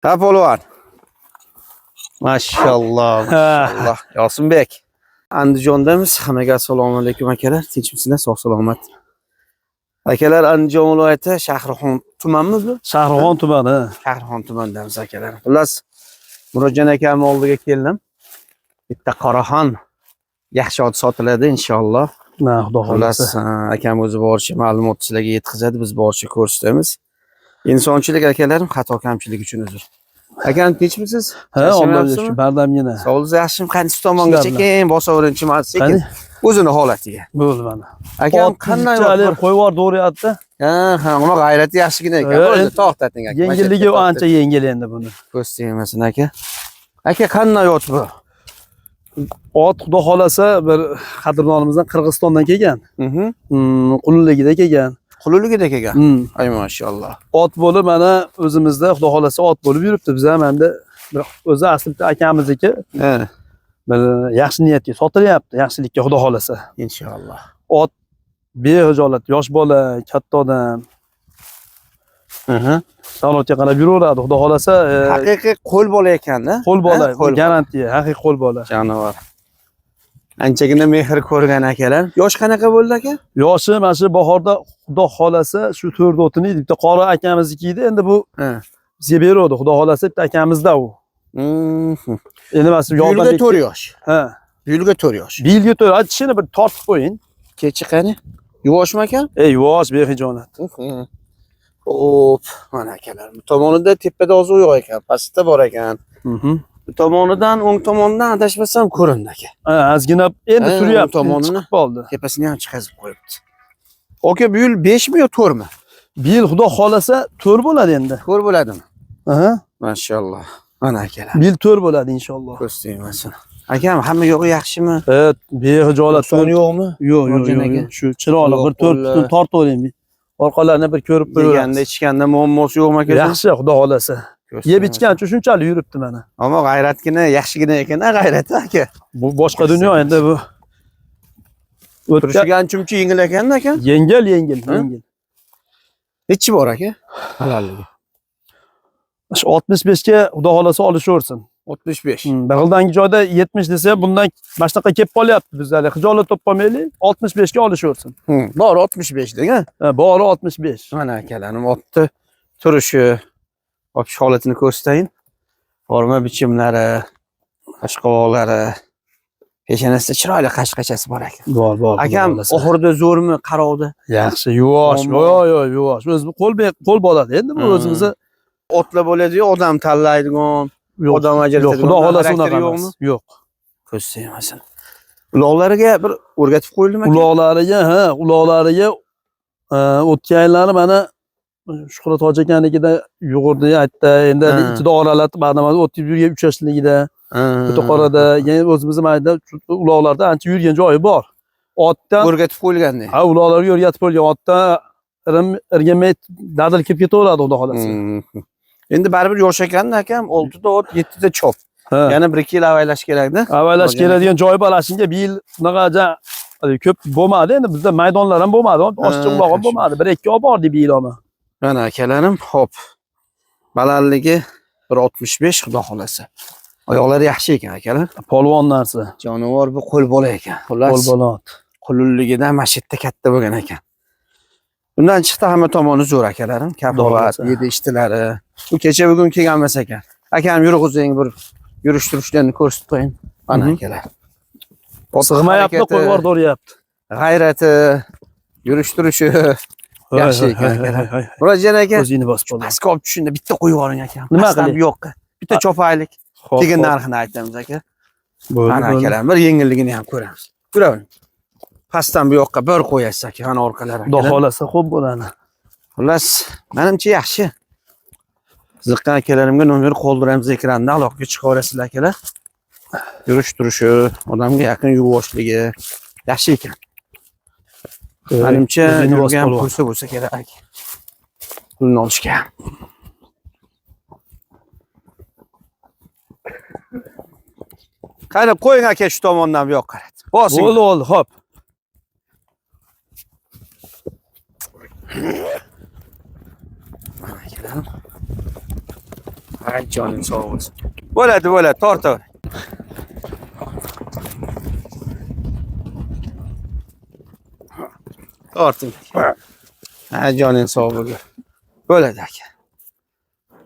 Ha polvon. Mashalloh, mashalloh. Yosimbek. Andijondamiz. Hammaga assalomu alaykum akalar. Tinchmisizlar? Sog' salomat. Akalar, Andijon viloyati Shahrixon tumanmi bu? Shahrixon tumani. Shahrixon tumanidamiz akalar. Xullas, Murodjon akamning oldiga keldim. Bitta Qoraxon yaxshi ot sotiladi inshaalloh. Na, xudo Xullas, xohlasa. Akam o'zi boricha ma'lumot sizlarga yetkazadi, biz boricha ko'rsatamiz. Insonchilik akalarim, xato kamchilik uchun uzr. Akam, tinchmisiz? Ha, Allohga Charchamayapsizmi? shukr, bardamgina. Sog'ligingiz yaxshimi? Qani shu tomonga Ishlar bilan. sekin bosaverinchi, mana sekin. Qani? O'zini holatiga. Bo'ldi mana. Akam, Ot qanday qanday ot? qo'yib yubordi o'rayapti. Ha, uni g'ayrati yaxshigina ekan. Ha, Bo'ldi, endi to'xtating aka. Yengilligi ancha yengil endi buni. Ko'z tegmasin aka. Aka, qanday ot bu? Ot xudo xolasa bir qadrdonimizdan Qirg'izistondan kelgan. Qulunligida kelgan. Qulunligida kelgan. Ay mashalloh. Ot bo'lib mana o'zimizda xudo xolasa ot bo'lib yuribdi. Biz ham endi bir o'zi aslida akamizniki bir yaxshi niyatga sotilyapti, yaxshilikka xudo xolasa. Inshaalloh. Ot behijolat, yosh bola, katta odam. Davlatga qarab yuraveradi, xudo xolasa. Haqiqiy qo'l bola ekanda. Qo'l bola, Ha, qo'l bola. Garantiya, haqiqiy qo'l bola. Jonivor. Anchagina mehr ko'rgan akalar. Yosh qanaqa bo'ldi aka? Yoshi mana shu bahorda xudo xolasa shu 4 o'tini edi. Bitta qori akamizniki edi. Endi bu bizga beruvdi. Xudo xolasa bitta akamizda u. Endi mana shu Bu yilga yordam 4 yosh. Ha, Bu yilga 4 yosh. bu yilga 4. Ha, tishini bir tortib qo'ying. Kechi qani? Yuvoshmi aka? Ey, yuvosh, behijolat. Hop, mana akalar. Bu tomonida tepada ozuq yo'q ekan, pastda bor ekan. Bu tomonidan, o'ng tomonidan adashmasam ko'rindi aka. Ha, ozgina endi Ha, suryapti, o'ng tomonini. chiqib qoldi. Tepasini ham chiqazib qo'yibdi. Aka, bu yil 5 mi yo 4 mi? Bu yil xudo xolasa 4 bo'ladi endi. 4 bo'ladimi? Aha. Mashalloh. Mana akalar. Bu yil 4 bo'ladi inshaalloh. Ko'z tegmasin. Akam, hamma yo'g'i yaxshimi? Evet, behijolat. Nuqsoni yo'qmi? Yo'q, yo'q, Murodjon yo'q, aka? yo'q. Shu chiroyli bir 4 Qo'llar. butun tortavering. Orqalarini bir ko'rib Yeganda, qo'yaveramiz. ichganda muammosi yo'qmi aka? Yaxshi, xudo xolasa. Ko'z Yeb tegmasin. ichgancha shunchalik yuribdi mana. Ammo g'ayratgina, yaxshigina ekan, g'ayrati aka. Bu boshqa dunyo endi bu. O'tgan Turishiga ancha-muncha yengil ekan aka. yengil, yengil, Ha? yengil. Nechi bor aka? Halalligi. Shu 65 ga xudo xolasa olishaversin. 65. Bir xildangi joyda 70 desa, bundan mana shunaqa kelib qolyapti bizlar. Xijolat topib qolmaylik, 65 ga olishaversin. Bor 65 degan. Ha, bori 65. Mana akalarim otni turishi, opish holatini ko'rsatayin. Forma bichimlari, qashqovoqlari, peshonasida chiroyli qashqachasi bor ekan. Bor, bor. xudo Akam, xohlasa. oxirida zo'rmi qarovda? Yaxshi, yuvosh, Muammo. yo'q, yo'q, yuvosh. O'zi qo'l qo'l boladi endi bu o'zimizni Otlar bo'ladi-yu, odam tanlaydigan, yo'q. odam Yo'q, ajratadigan. xudo xolasa xarakteri unaqa yo'qmi? emas. Yo'q. Ko'z tegmasin. Uloqlariga bir o'rgatib qo'yildimi aka? Uloqlariga, ha, uloqlariga o'tgan yillari mana Shuhrat hoji akanikida yugurdi, aytdi, endi ichida oralatib, ba'dan o'tib yurgan 3 yoshligida, O'taqorada, yana o'zimizni mayda uloqlarda ancha yurgan joyi bor. Otdan O'rgatib qo'yilganda. Ha, uloqlarga o'rgatib qo'yilgan otdan irgamay dadil kelib ketaveradi xudo xolasa. Endi baribir yosh ekanda akam, 6 ta ot, 7 ta chop. Yana 1-2 yil avaylash kerakda. Avaylash Bo'lgan keladigan joyi bor. Ana shunga bir yil unaqa ko'p bo'lmadi. Endi bizda maydonlar ham bo'lmadi. Oshcha uloq ham bo'lmadi. 1-2 olib bordik bir yil olma. Mana akalarim, hop. Balandligi 1.65 xudo xolasa. Oyoqlari yaxshi ekan akalar. Polvon narsa. Jonivor bu qo'l bola ekan. Xullas, Qo'l bola ot. qulunligidan mana shu yerda katta bo'lgan ekan. Bundan chiqdi hamma tomoni zo'r akalarim. Kafolat, Xudo xohlasa. yedi ishtilari. Bu kecha bugun kelgan emas ekan. Akam, yurg'izing bir yurish turishlarni ko'rsatib qo'ying. Mana akalar. Sig'mayapti, Harakati, qo'yib yuboryapti. G'ayrati, yurish turishi yaxshi ekan akalar. Murodjon aka, O'zingni bosib qoldi. pastga olib tushingda bitta qo'yib yuboring akam. Nima Pastdan qilay? bu yoqqa. Bitta chopaylik. Xo'p, Keyin xo'p. narxini aytamiz aka. Bo'ldi, Mana bo'ldi. akalar, bir yengilligini ham ko'ramiz. Yuravering. Pastdan bu yoqqa bir qo'yasiz aka, mana orqalari. Xudo xolasa xo'p bo'ladi. Xullas, menimcha yaxshi. Qiziqqan akalarimga nomer qoldiramiz ekranda, aloqaga chiqaverasizlar akalar. Yurish turishi, odamga yaqin yuvoshligi yaxshi ekan. Menimcha O'zingni bosib yurgan qolib. pulsa bo'lsa kerak. Pulni olishga. Qani qo'ying aka shu tomondan bu yoqqa qarat. Bosing. Bo'ldi, bo'ldi, xo'p. Mana akalarim. Ay Joning sog' bo'lsin. Bo'ladi, bo'ladi, tortaver. Torting. Ha, joning sog' bo'lsin. Bo'ladi aka.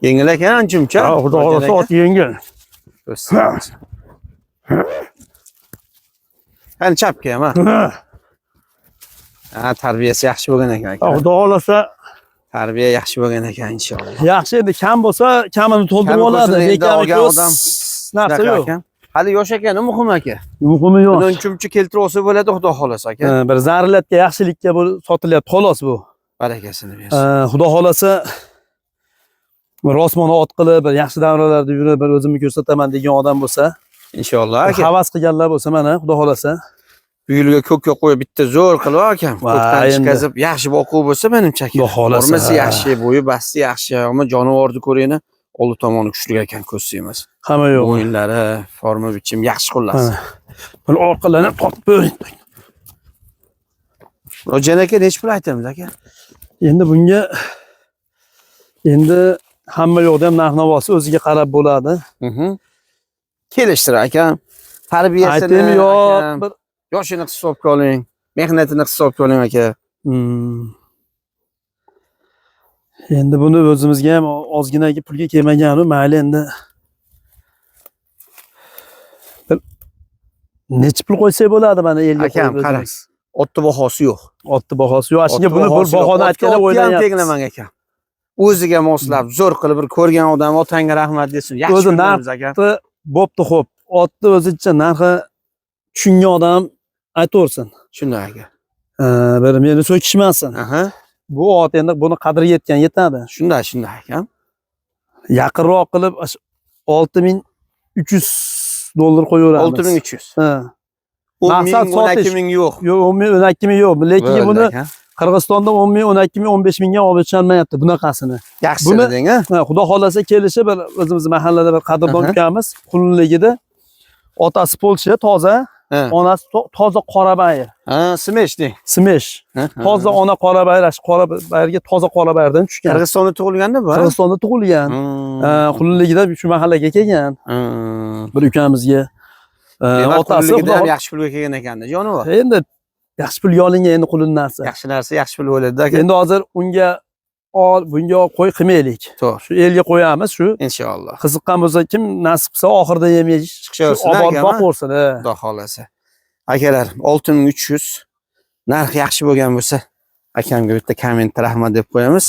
Yengil ekan ancha-muncha. Ha, Xudo xohlasa ot yengil. Qani chapga ham ha. Ha, tarbiyasi yaxshi bo'lgan ekan aka. Xudo xohlasa Tarbiya yaxshi bo'lgan ekan inshaalloh. yaxshi, endi kam bo'lsa kamini to'ldirib Kami oladi. bo'lsin, endi Lekin olgan ko'z odam narsa Shunaqa yo'q. akam. Hali yosh ekan, muhim aka. Muhimi yo'q. Bundan chumchi keltirib olsa bo'ladi, Xudo xohlasa aka. Ha, bir zaruratga, yaxshilikka bu sotilyapti xolos bu. Barakasini bersin. Xudo xohlasa rosmon ot qilib, bir yaxshi davralarda yurib, bir o'zimni ko'rsataman degan odam bo'lsa, Inshaalloh aka. havas qilganlar bo'lsa mana Xudo xohlasa. Bu yilga ko'kka qo'yib bitta zo'r qilib akam. Va, Ko'kdan endi. chiqazib yaxshi boquv bo'lsa menimcha aka. Xudo xohlasa. Formasi yaxshi, bo'yi basti yaxshi, ammo jonivorni ko'ringni, oldi tomoni kuchli ekan, ko'z emas. Hamma yo'q. O'yinlari, forma bichim yaxshi xullas. Ha. Buni orqalarini tortib bering. Rojan aka nechi pul aytamiz aka? Endi bunga endi hamma yoqda ham narx-navosi o'ziga qarab bo'ladi. Kelishtir akam. Tarbiyasini Aytaymi yo'q, akam, bir yoshini hisobga oling, mehnatini hisobga oling aka. Endi buni o'zimizga ham ozgina pulga kelmaganu, mayli endi. Bir necha pul qo'ysak bo'ladi mana elga Akam, qo'yib qarang. o'zimiz. Otni bahosi yo'q. Otni bahosi yo'q. Ashunga Otni buni bir bahosi yo'q. bahoni Otga aytganda otga ham o'ylanyapmiz. tenglamang akam. O'ziga moslab, zo'r qilib bir ko'rgan odam otangga rahmat desin. Yaxshi O'zi ko'ramiz aka. Otni bo'pti xo'p. Otni o'zicha narxi tushungan odam aytaversin. Shunday aka. Bir meni so'kishmasin. Aha. Bu ot endi buni qadriga yetgan yetadi. Shunday, shunday akam. Yaqinroq qilib $6300 qo'yaveramiz. 6300. Ha. 10 Maqsad ming, 12 sotish. ming yo'q. Yo'q, 10 ming, 12 ming yo'q. Lekin Bo'ldi buni aka. Qirg'izistonda 10 ming, 12 ming, 15 mingga olib chiqilmayapti bunaqasini. Yaxshi Buni- deding, ha? Ha, Xudo xohlasa kelishi bir o'zimiz mahallada bir qadrdon Aha. ukamiz qulunligida otasi polsha toza, Ha. onasi toza qorabayir. Ha, smesh deng. Smesh. Toza ona qorabayir, shu qorabayirga toza qorabayirdan tushgan. Qirg'izistonda tug'ilganda bu? Qirg'izistonda tug'ilgan. Qulunligida shu mahallaga kelgan bir ukamizga. Demak, Otasi qulunligida ham Xudo yaxshi pulga kelgan ekanda, jonivor. endi yaxshi pulga olingan endi qulun narsa. Yaxshi narsa yaxshi pul bo'ladi aka. Endi hozir unga ol, bunga ol, qo'y qilmaylik. To'g'ri. Shu elga qo'yamiz, shu Inshaalloh. qiziqqan bo'lsa kim nasib qilsa oxirida yemaylik. Chiqishaversin Olib borib akam, ha? boqaversin, ha. Xudo xohlasa. Akalar, 6300 narx yaxshi bo'lgan bo'lsa, akamga bitta kommentda rahmat deb qo'yamiz.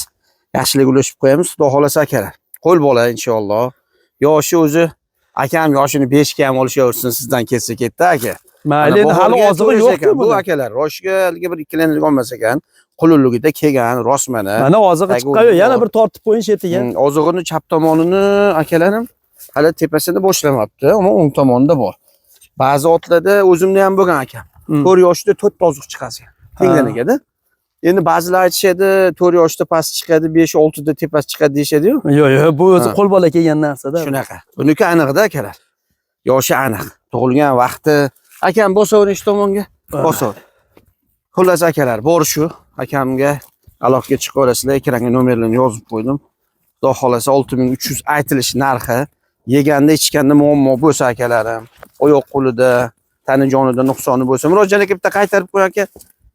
Yaxshilik ulashib qo'yamiz. Xudo xohlasa akalar. Qo'l bola inshaalloh. Yoshi o'zi akam yoshini 5 ga ham olishaversin, sizdan ketsa ketdi aka. Mayli, endi hali Bahorga ozig'i to'rish yo'q-ku ekan. Bu buni. akalar, roshga haligi bir ikkilanib olmas ekan. Qulunligida kelgan rost mana. Mana ozig'i Tagi chiqqan yo'q. Yana bor. bir tortib qo'ying shu yerga. Ozig'ini chap tomonini akalarim hali tepasini bo'shlamabdi, ammo o'ng tomonida bor. Ba'zi otlarda o'zimda ham bo'lgan akam. 4 yoshda 4 ta oziq chiqasi. Tengdan ekada. Endi ba'zilar aytishadi, 4 yoshda past chiqadi, 5-6 da tepasi chiqadi deyishadi-yu. Yo'q, yo'q, bu o'zi Ha. qo'l bola kelgan narsa-da. Shunaqa. Buniki aniqda akalar. Yoshi aniq. Tug'ilgan vaqti. Akam bosavering shu tomonga. Bosaver. Xullas akalar, bor shu. Akamga aloqaga chiqib olasizlar. Ekranga nomerlarini yozib qo'ydim. Xudo xohlasa 6300 aytilish narxi. Yeganda ichganda muammo bo'lsa akalarim, oyoq qo'lida, tani jonida nuqsoni bo'lsa, Murodjon aka bitta qaytarib qo'y aka.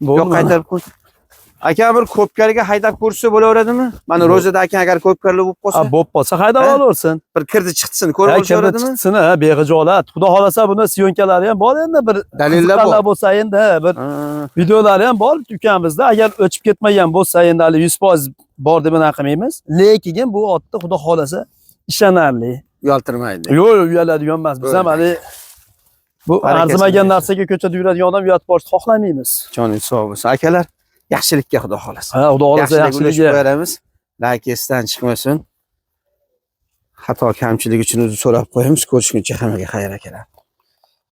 Bo'ldi Yo'q, mana. qaytarib qo'y. Aka bir ko'pkariga haydab ko'rsa bo'laveradimi? Mana Ro'zada aka agar ko'pkarli bo'lib qolsa, Ha, bo'p qolsa haydab Ha? olaversin. bir kirdi chiqdisini ko'rib Ha, kirdi olishaveradimi? chiqsin, ha, bexijolat. Xudo xohlasa buni syomkalari ham bor endi bir Dalillar bor. qiziqqanlar bo'lsa endi, ha, bir Ha. videolari ham bor ukamizda. Agar o'chib ketmagan bo'lsa endi hali 100% bor deb anaqa qilmaymiz. Lekin bu otni Xudo xohlasa ishonarli. Uyaltirmaydi. Yo'q, yo'q, uyaladigan emas. Biz ham Bo'ldi. hali bu Barakasini arzimagan bersin. narsaga ko'chada yuradigan odam uyatib borishni xohlamaymiz. Joningiz sog' bo'lsin. Akalar, yaxshilikka Xudo xohlasa. Ha, Xudo xohlasa Yaxshilik ulashib yaxshiligiga. qo'yamiz. Like esdan chiqmasin. Xato kamchilik uchun uzr so'rab qo'yamiz. Ko'rishguncha hammaga xayr akalar.